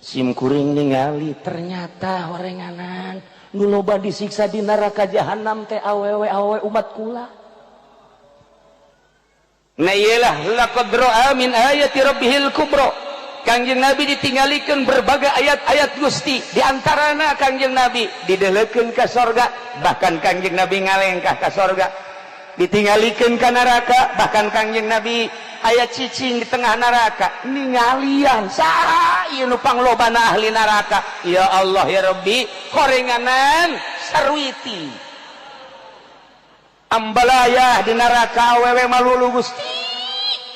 Sim kuring ningali ternyata horenganan nu loba disiksa di neraka jahanam teh awewe awewe umat kula. Nah iyalah laqad ra'a min ayati rabbihil kubra. Kangjeng Nabi ditinggalikeun berbagai ayat-ayat Gusti, di antarana Kangjeng Nabi didelekeun ka sorga, bahkan Kangjeng Nabi ngalengkah ka sorga. Ditinggalikeun ka neraka, bahkan Kangjeng Nabi aya cicing di tengah neraka ningalian saha ieu nu panglobana ahli neraka. Ya Allah ya Rabbi, horenganan sarwiti ambalayah di neraka awewe malulu Gusti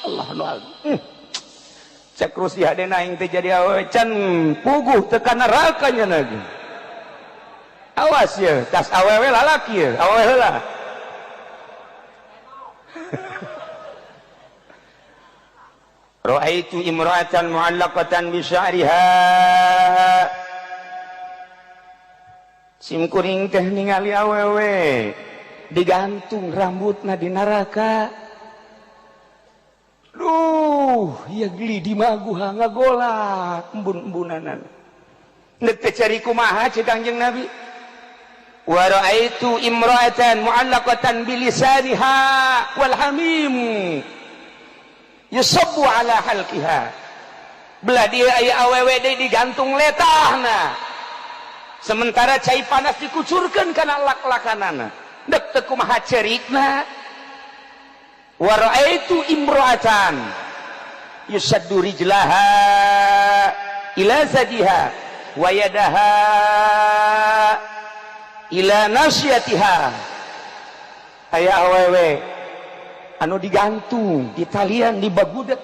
Allah nu agung. Cek Rusi hadena aing teh jadi awewe can puguh teu ka neraka nya lagi. Awas ya, tas awewe lalaki ya, awewe heula. Ra'aitu imra'atan mu'allaqatan bi sya'riha. Sim kuring teh ningali awewe digantung rambutna di neraka. Duh, ya geli di maguha ngagolak embun-embunanan. Nek teh cari kumaha cek Kangjeng Nabi. Wa ra'aitu imra'atan mu'allaqatan bi lisaniha wal hamim yusabbu ala halqiha. Belah dia aya awewe deui digantung letahna, sementara cai panas dikucurkeun kana lak-lakanana. Dek teu kumaha cerikna. Wa ra'aitu imra'atan yusaddu rijlaha ila zadiha wa yadaha ila nasyatiha. Aya awewe anu digantung di talian di bagudet,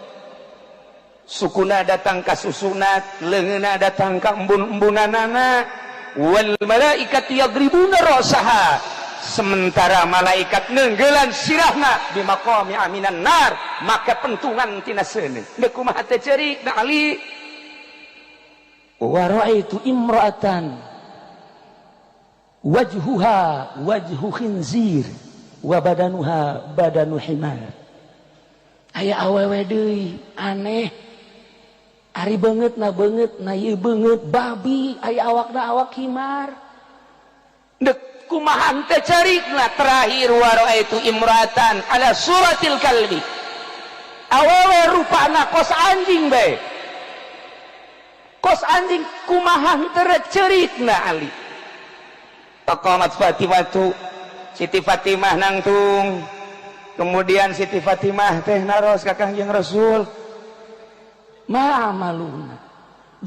sukuna datang ka susunat, leungeunna datang ka embun-embunanana. Wal malaikatu yadribuna ra'saha, sementara malaikat neunggelan sirahna bi maqami aminan nar, maka pentungan tina seuneu. Deuk kumaha teh ceurik na Ali. Wa ra'aitu imra'atan wajhuha wajhu khinzir wa badanuha badanu himar. Aya awewe deui aneh, ari beungeut na beungeut na ieu beungeut babi, aya awakna awak himar. Dek kumaha teh carikna. Terakhir wa ra'aitu imra'atan ala suratil kalbi, awewe rupana kos anjing bae, kos anjing, kumaha teu cerikna Ali. Taqamat Fatimatu, Siti Fatimah nangtung. Kemudian Siti Fatimah teh naros ka Kangjeng Rasul, ma amaluna.